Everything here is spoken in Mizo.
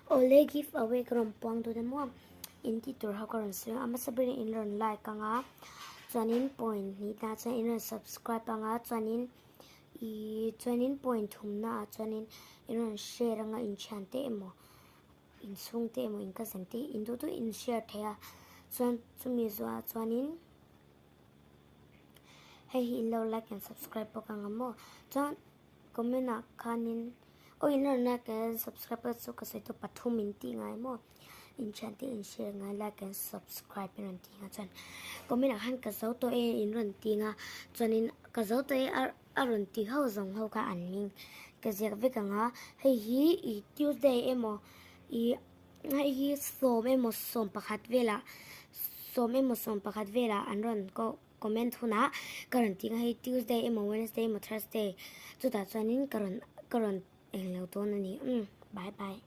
Awle give away ka rawn puang dawn emaw in tih tur ho ka rawn sawi a, a hmasa berin in rawn like ang a, chuanin point hnih na chuan in rawn subscribe ang a, chuanin ih chuanin point thumna ah chuanin in rawn share ang a inthian te emaw inchhung te emaw in cousin te in duh duh in share thei a, chuan chumi zawhah chuanin hei hi in lo like and subscribe bawk ang a maw chuan. Comment ah khanin aw in rawn like and subscribe a chu ka sawi tawh pathum in tih ngai maw in thian te in share ngai like and subscribe in rawn tih nga chuan comment ah khan ka zo tawh e in rawn tih nga chuanin ka zo tawh e a rawn tih ho zawng ho kha an hming ka ziak vek ang a hei hi ih Tuesday emaw ih hei hi sawm emaw sawm pakhat velah sawm emaw sawm pakhat velah an rawn koh. Comment hunah ka rawn tih hei Tuesday emaw Wednesday emaw Thursday chutah chuanin ka rawn ka rawn englo dawn a ni umm bye bye.